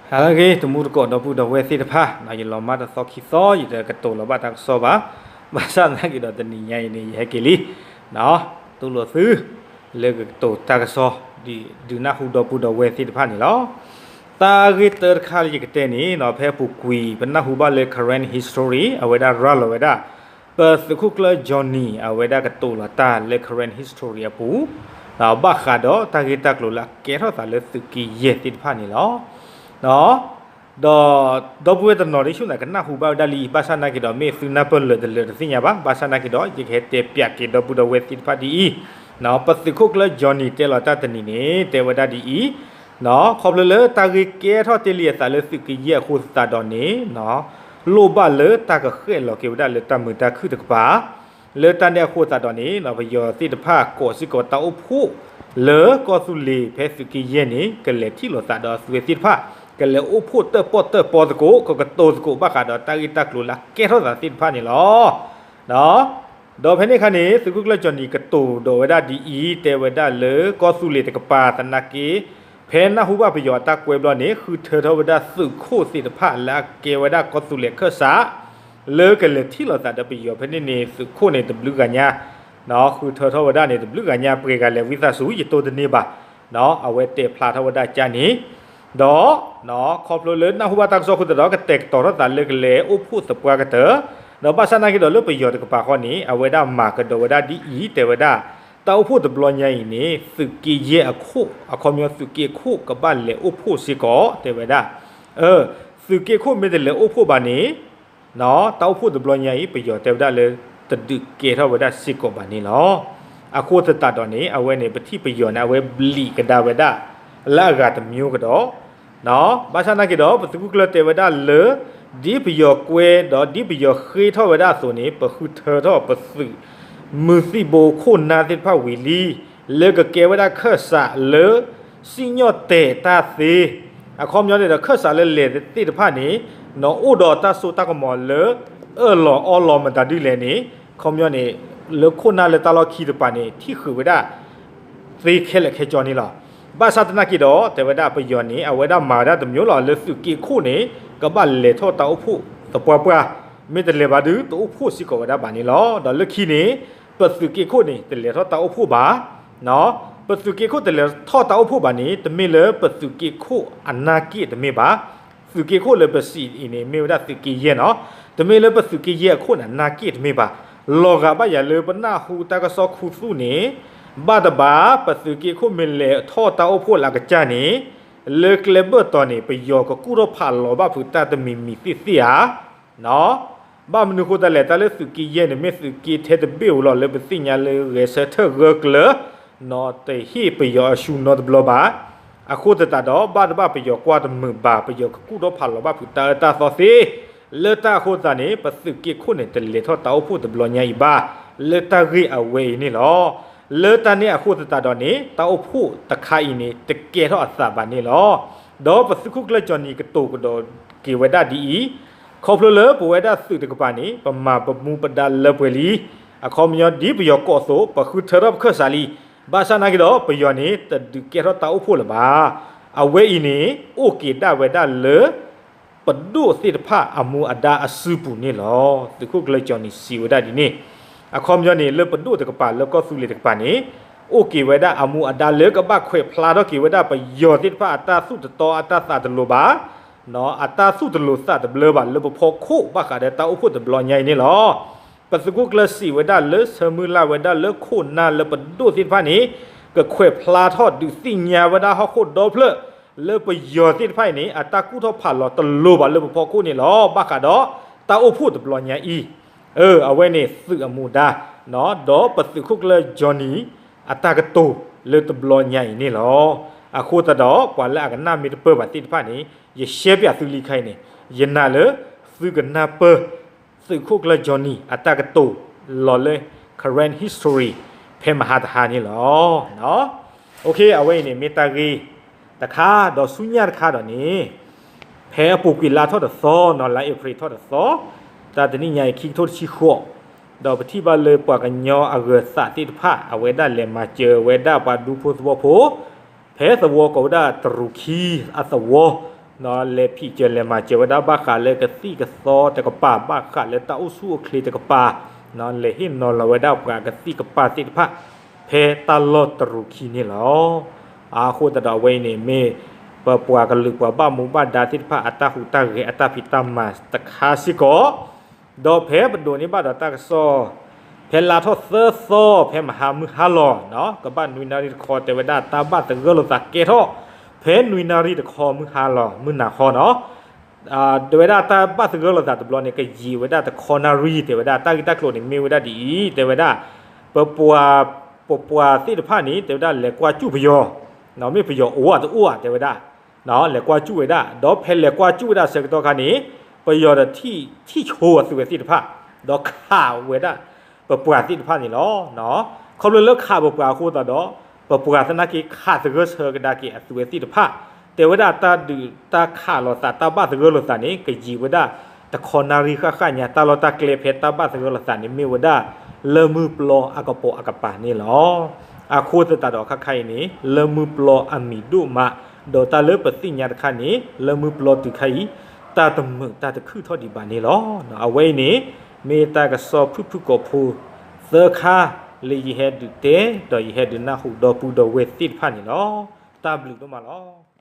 ဟါလၢအဂ့ၤ တံၤသကိးဒီပုၢ်ဒီဝဲၢ်သ့ၣ်တဖၣ်, ယလီၤမၢ်တသီခံသီ ယတကတိၤလီၤဘၣ်တၢ်ကစီၣ်ဘၣ်. ဘၣ်ဆၣ်သနာ်က့ဒီး တနံၤညါအံၤန့ၣ် ယဟဲက့ၤလံ, တူၢ်လိာ်သု လၢကကတိၤတၢ်ကစီၣ် ဒုးနၢ်ဟူဒီပုၢ်ဒီဝဲၢ်သ့ၣ်တဖၣ်န့ၣ်လီၤ. တၢ်ဂ့ၢ်တၢတခါလၢယကတဲန့ၣ် ဖဲအပူၤကွံာ် ပနၢ်ဟူဘၣ်လၢ Karen History အဝဲဒၣ်ရၤလီၤဝဲဒၣ် ပသုးခိၣ်ကျၢၢ် Johnny အဝဲဒၣ်ကတိၤလီၤတၢ်လၢ Karen History အပူၤ, ဘၣ်ဃးဒီးတၢ်ဂ့ၢ်တၢ်ကျိၤလၢအကဲထီၣ်သးလၢသုးက့ယဲၢ်သ့ၣ်တဖၣ်န့ၣ်လီၤ. ဒီး ဒီပုၢ်ဝဲၢ်တနီၤဒ်ဆူၣ်န့ၣ် ကနၢ်ဟူဘၣ်ဝဲဒၣ်လံ, ဘၣ်ဆၣ်သနာ်က့ဒီး မ့ၢ်သုနၢ်ပၢၢ်လၢာ်တလၢာ်တသ့ၣ်ညါဘၣ်. ဘၣ်ဆၣ်သနာ်က့ဒီး ယကဟဲတဲပၠးက့ၤဒီပုၢ်ဒီဝဲၢ်သ့ၣ်တဖၣ်ဒ်အံၤ, ပသုးခိၣ်ကျၢၢ် Johnny တဲလီၤတၢ်တနံၤန့ၣ် တဲဝဲဒၣ်ဒ်အံၤ, ခီဖျိလၢတၢ်ဂ့ၢ်ကဲထီၣ်တ့ၢ်လံအသးလၢသုးက့ယဲၢ်အဃိသတးဒီးန့ၣ် လိၣ်ဘၣ်လၢတၢ်ကဃဲၣ်လီၤက့ၤဝဲဒၣ်လၢတၢ်မုာ်တၢ်ခုၣ်တကပၤ, လၢတၢ်န့ၣ်အဃိသတးဒီးန့ၣ် ပယီၤသ့ၣ်တဖၣ်ကိးစ့ၢ်ကီးတၢ်အိၣ်ဖှိၣ်လၢကီၢ်သူလ့ၤဖဲသုးက့ယဲၢ်န့ၣ် ကလဲၤထံၣ်လိာ်သးဒီးအသုးသ့ၣ်တဖၣ်, ကလဲၤအိၣ်ဖှိၣ်တၢၣ်ပီၣ်တၢၣ်ပီသကိး ကကတိၤသကိးဘၣ်ဃးဒီးတၢ်ဂ့ၢ်တၢ်ကျိၤလၢအကဲထီၣ်သးသ့ၣ်တဖၣ်န့ၣ်လီၤ. ဒီးဖဲန့ၣ်အခါန့ၣ် သုးခိၣ်ကျၢၢ် Johnny ကတိၤဒိးဝဲဒၣ်ဒ်အံၤ, တဲဝဲဒၣ်လၢကီၢ်သူလ့ၤတကပၤသနာ်က့ ဖဲနၢ်ဟူဘၣ်ပယီၤအတၢ်ကွဲဘျီန့ၣ် ဃုထၢထီၣ်ဝဲဒၣ်သုးခိၣ်သ့ၣ်တဖၣ်လၢအကဲဝဲဒၣ်ကီၢ်သူလ့ၤအခၢၣ်စး လၢကလဲၤထံၣ်လိာ်သးဒီးပယီၤဖဲန့ၣ်န့ၣ် သုးခိၣ်န့ၣ်တဘျုးဂၤညါ, ဃုထၢထီၣ်ဝဲဒၣ်န့ၣ် တဘျုးဂၤညါ ပှဲၤဂၤလဲၤဝံသးစူၤ ယတိၢ်တန့ၢ်ဘၣ်, အဝဲတဲဖျါထီၣ်ဝဲဒၣ်ကန့ၣ်, ဒီး ခီဖျိလၢနၢ်ဟူဘၣ်တၢ်ကစီၣ်အဃိသတးဒီး ကတဲာ်ကတီၤထီၣ်သးလၢကလဲၤအိၣ်ဖှိၣ်သပှၢ်ကတၢၢ်, ဒီးဘၣ်ဆၣ်သနာ်က့ဒီးလၢပယီၤတကပၤဃီန့ၣ် အဝဲဒၣ်မၤကဒီးဝဲဒၣ်ဒ်အံၤ တဲဝဲဒၣ်, တၢ်အိၣ်ဖှိၣ်တဘျီညါအံၤန့ၣ် သုးက့ယဲၢ်အခိၣ် အခီပညီသုးက့ခိၣ်ကဘၣ်လဲၤအိၣ်ဖှိၣ်စ့ၢ်ကီး တဲဝဲဒၣ်, သုးက့ခိၣ်မ့ၢ်တလဲၤအိၣ်ဖှိၣ်ဘၣ်န့ၣ် တၢ်အိၣ်ဖှိၣ်တဘျီညါအံၤ ပယီၤတဲဝဲဒၣ်လၢ တဒုးကဲထီၣ်ဝဲဒၣ်စ့ၢ်ကီးဘၣ်န့ၣ်လီၤ. အဃိသတးဒီးန့ၣ် အဝဲန့ၣ် ပထံၣ်ပယီၤန့ၣ် အဝဲဘျံးကဒါဝဲဒၣ် လၢအဂၤတမျိုးကဒီး, ဘၣ်ဆၣ်သနာ်က့ဒီး ပသုးခိၣ်ကျၢၢ်တဲဝဲဒၣ်လၢ ဒ်ပယီၤကွဲဒီးဒ်ပယီၤဃ့ထီၣ်ဝဲဒၣ်အသိးန့ၣ် ပဃုထၢထီၣ်ပသုး မုၢ်သံၣ်ဘိခိၣ်နၢ်သ့ၣ်တဖၣ်ဝံၤလံ, လၢကကဲဝဲဒၣ်ခၢၣ်စးလၢ စံၣ်ညီၣ်တဲာ်တၢ်သ့, အခီပညီန့ၣ်ဒီး ခၢၣ်စးလၢလဲၤသ့ၣ်တဖၣ်န့ၣ် န့ၣ်အိၣ်ဒီးတၢ်စိတၢ်ကမီၤလၢ အၢၣ်လီၤအီလီၤမတၤဒ်လဲၣ်န့ၣ် အခီပညီန့ၣ် လၢခိၣ်နၢ်လၢတၢ်လီၢ်ခံတကပၤန့ၣ် ထံၣ်ဃုာ်ဝဲဒၣ် သ့ခဲလၢာ်ခဲဆ့န့ၣ်လီၤ. ဘၣ်ဆၣ်သနာ်က့ဒီး တဲဝဲဒၣ်ပယီၤန့ၣ် အဝဲဒၣ်မၤဝဲဒၣ်တမျိုးလီၤ လၢသုးက့ခိၣ်န့ၣ် ကဘၣ်လဲၤထီၣ်တၢ်အိၣ်ဖှိၣ်သပှၢ်ပှၢ်, မ့ၢ်တလဲၤဘၣ်ဒီး တအိၣ်ဖှိၣ်စ့ၢ်ကီးဝဲဒၣ်ဘၣ်န့ၣ်လီၤ. ဒီးလၢခံန့ၣ် ပသုးက့ခိၣ်န့ၣ် တလဲၤထီၣ်တၢ်အိၣ်ဖှိၣ်ဘၣ်, ပသုးက့ခိၣ်တလဲၤထီၣ်တၢ်အိၣ်ဖှိၣ်ဘၣ်န့ၣ် တမ့ၢ်လၢပသုးက့ခိၣ်အနၢ်က့ၣ်တမ့ၢ်ဘၣ်, သုးက့ခိၣ်လၢပစံးအံၤန့ၣ် မ့ၢ်ဝဲဒၣ်သုးက့ယဲၢ်န့ၣ်, တမ့ၢ်လၢပသုးက့ယဲၢ်အခိၣ်န့ၣ် အနၢ်က့ၣ်တမ့ၢ်ဘၣ်, လီၤဂာ်ဘၣ်ယၤလၢပနၢ်ဟူတၢ်ကစီၣ်ခူသူၣ်န့ၣ် ဘၣ်တဘၣ် ပသုးက့ခိၣ်မ့ၢ်လဲၤထီၣ်တၢ်အိၣ်ဖှိၣ်လၢအကစၢ်န့ၣ် လၢကျဲဘၢၣ်တီၤန့ၣ် ပယီၤကကူၣ်ထီၣ်ဖးလီၤဘၣ်ဖုးတၢ်တမံၤမံၤသ့ၣ်သ့ၣ်ဧါ ဘၣ်မနုၤဃိတၢ်လဲၣ် တၢ်လၢသုးက့ယဲၢ်န့ၣ် မ့ၢ်သုးက့ထဲတဘ့ၣ်ဧိၤလီၤ လၢပသ့ၣ်ညါလၢဂဲၤဆၢထၢၣ်ဂၢၢ်ကျၢၤ န့ၣ်တဟ့ၣ်ပယီၤအဆူၣ်နီတဘျီဘၣ်. အဃိသတးဒီး ဘၣ်တဘၣ်ပယီၤကွၢ်တမုာ်ဘၣ် ပယီၤကကူၣ်ထီၣ်ဖးလီၤဘၣ်ဖုးတၢ်အၢတၢ်သီသ့, လၢတၢ်အဃိသတးန့ၣ် ပသုးက့ခိၣ်န့ၣ် တလဲၤထီၣ်တၢ်အိၣ်ဖှိၣ်တဘျီညါအံၤဘၣ် လၢတၢ်ဂ့ၢ်အဝဲအံၤန့ၣ်လီၤ. လၢတၢ်န့ၣ်အဃိသတးဒီးန့ၣ် တၢ်အိၣ်ဖှိၣ်တခါအံၤန့ၣ် တကဲထီၣ်အသးဘၣ်န့ၣ်လီၤ. ဒီးပသုးခိၣ်ကျၢၢ် Johnny ကတိၤကဒီးက့ၤဝဲဒၣ်ဒ်အံၤ, ခီဖျိလၢပဝဲဒၣ်သုးတကပၤန့ၣ် ပမၤပမူပဒါလၢပှဲၤလံ. အခီပညီဒ်ပယီၤကိးအသိး ပဃုထၢထီၣ်ပခၢၣ်စးလံ. ဘၣ်ဆၣ်သနာ်က့ဒီး ပယီၤန့ၣ် တဒုးကဲထီၣ်တၢ်အိၣ်ဖှိၣ်လၢၤဘၣ်. အဝဲအံၤန့ၣ် အိၣ်က့ၤဒၣ်ဝဲဒၣ်လၢ ပဒိၣ်သ့ၣ်တဖၣ်အမူအဒါအစုပူၤန့ၣ်လီၤ. သုးခိၣ်ကျၢၢ် Johnny စံးဝဲဒၣ်ဒ်န့ၣ်, အခီပညီန့ၣ် လၢပဒိၣ်တကပၤလၢကီၢ်သူလ့ၤတကပၤန့ၣ် အိၣ်က့ၤဝဲဒၣ်အမူအဒါလၢကဘၣ်ခွဲးဖျါထီၣ်က့ၤဝဲဒၣ်ပယီၤသ့ၣ်တဖၣ်အတၢ်သူၣ်တတီ အတၢ်သးတလိၤဘၣ်, အတၢ်သူၣ်တလိၤသးတဘျၢဘၣ်လၢပဖီခိၣ်ဘၣ်ဃးဒီးတၢ်အိၣ်ဖှိၣ်တဘျီညါအံၤန့ၣ်လီၤ. ပသုးခိၣ်ကျၢၢ်စံးဝဲဒၣ်လၢဆၢမုၢ်လၢ်ဝဲဒၣ်လၢခိၣ်နၢ်လၢပဒိၣ်သ့ၣ်တဖၣ်န့ၣ် ကခွဲးဖျါထီၣ်ဒုးသ့ၣ်ညါဝဲဒၣ်ဟီၣ်ခိၣ်ဒီဖျၢၣ် လၢပယီၤသ့ၣ်တဖၣ်အံၤန့ၣ် အတၢ်ကူၣ်ထီၣ်ဖးလီၤတလိၤဘၣ်လၢပဖီခိၣ်န့ၣ်လီၤ. ဘၣ်ဃးဒီးတၢ်အိၣ်ဖှိၣ်တဘျီညါအံၤ, အဝဲန့ၣ်သုးအမူအဒါ, ဒီးပသုးခိၣ်ကျၢၢ် Johnny အတၢ်ကတိၤလၢတဘျီညါအံၤန့ၣ်လီၤ. အဃိသတးဒီး ပှၤလၢအကနၣ်မ့ၢ်တပၢၢ်ဘၣ်သ့ၣ်တဖၣ်န့ၣ် ယရှဲပၠးသုလံခါအံၤန့ၣ် ယနာ်လၢသုကနၢ်ပၢၢ် သုးခိၣ်ကျၢၢ် Johnny အတၢ်ကတိၤလီၤလၢ Karen History ဖဲမဟါတဟါန့ၣ်လီၤ. OK အဝဲအံၤန့ၣ် မ့ၢ်တၢ်ဂ့ၢ်တခါ ဒီးဆူညါတခါဒီးန့ၣ် ဖဲအပူၤကွံာ်လါထီၣ်တသီ နီၢ်လါအ့ဖြ့ၣ်ထီၣ်တသီ, တၢ်တနံၣ်ညါအံၤ ခံကထိတဆံဃိး, ဒီးပထံၣ်ဘၣ်လၢပှၤကညီအဂၢၤသးသ့ၣ်တဖၣ် အဝဲဒၣ်လဲၤမၤစၢၤဝဲဒၣ်ပှၤဒူဖိသဝီဖိ ဖဲသဝီကိးဝဲဒၣ်တရူးခံအသဝီ လဲၤဖံးစၢၤလဲၤမၤစၢၤဝဲဒၣ်ဘၣ်ဃးလၢကသံၣ်ကသီတကပၤ ဘၣ်ဃးလၢတၢ်အိၣ်ဆူၣ်အိၣ်ချ့တကပၤ, လဲၤဟ့ၣ်နီၤလီၤဝဲဒၣ်ပှၤကသံၣ်ကပၤသ့ၣ်တဖၣ် ဖဲတၢ်လီၢ်တရူးခံန့ၣ်လီၤ. အဃိသတးဒီးအဝဲအံၤန့ၣ် မ့ၢ်ပပှၤကလုာ်ပှၤဘၣ်မူဘၣ်ဒါသ့ၣ်တဖၣ်အတၢ်ဟူးတၢ်ဂဲၤအတၢ်ဖံးတၢ်မၤတခါစ့ၢ်ကီး ဒီးဖဲပဒိးန့ၢ်ဘၣ်ဒီးတၢ်ကစီၣ် ဖဲလါထီၣ်သၢသီ ဖဲမဟါမုၢ်ဟါလီၤ ကဘၣ်နွံနၣ်ရံၣ်တခီ တဲဝဲဒၣ်တၢ်ဘၣ်သဂၢၢ်လိာ်သးကဲထီၣ် ဖဲနွံနၣ်ရံၣ်တခီမုၢ်ဟါလီၤ မုၢ်နၤခီနီၤ တဲဝဲဒၣ်တၢ်ဘၣ်သဂၢၢ်လိာ်သးတဘျီန့ၣ် ကယံာ်ဝဲဒၣ်တခီနၣ်ရံၣ် တဲဝဲဒၣ်တၢ်ဂ့ၢ်တၢ်ကျိၤန့ၣ်မ့ၢ်ဝဲဒၣ်ဒ်အံၤ တဲဝဲဒၣ် ပပှၤ ပပှၤသ့ၣ်တဖၣ်န့ၣ် တဲဝဲဒၣ်လဲၤကွၢ်စူၣ်ပယီၤ မ့ၢ်ပယီၤအိၣ်ဧါတအိၣ်ဧါ တဲဝဲဒၣ် လဲၤကွၢ်စူၣ်ဝဲဒၣ် ဒီးဖဲလဲၤကွၢ်စူၣ်ဝဲဒၣ်ဆၢကတီၢ်ခါန့ၣ် ပယီၤဒီးထံၣ်ဆိအသုးဝဲသ့ၣ်တဖၣ် ဒီးခးဝဲဒၣ် ပပှၤသ့ၣ်တဖၣ်န့ၣ်လီၤ. ခီဖျိလၢခးပပှၤအဃိသတးဒီး ပပှၤသနာ်က့ခးသဂၢၢ်ဆၢကဒါက့ၤအသုးဝဲသ့ၣ်တဖၣ် တဲဝဲဒၣ်တၢ်ဒုးတၢ်ခးလိာ်သးတၢ်ဘၣ်သဂၢၢ်လိာ်သးန့ၣ် ကယံာ်ဝဲဒၣ် တခီနၣ်ရံၣ်ဃၣ်ဃၣ်ညါ တၢ်လီၢ်တၢ်ကျဲဖဲတၢ်ဘၣ်သဂၢၢ်လိာ်သးန့ၣ် မ့ၢ်ဝဲဒၣ် လၢမုၢ်ပျီအကပိာ်အကပၤန့ၣ်လီၤ. အဃိသတးဒီးခါခါအံၤန့ၣ် လၢမုၢ်ပျီအမံၤဒိၣ်မး ဒီးတၢ်လၢပသ့ၣ်ညါတခါန့ၣ် လၢမုၢ်ပျီတုၤခါအံၤ တၢ်တမုာ်တၢ်တခုၣ်ထီၣ်ဒံးဘၣ်န့ၣ်လီၤ. အဝဲအံၤန့ၣ် မ့ၢ်တၢ်ကစီၣ်ဖုၣ်ဖုၣ်ကိာ်ဖိ သၢခါ လၢယဟဲဒုးတဲ ဒီးယဟဲဒုးနၢ်ဟူဒီပုၢ်ဒီဝဲၢ်သ့ၣ်တဖၣ်န့ၣ်လီၤ. တၢ်ဘျုးဒိၣ်မးလီၤ.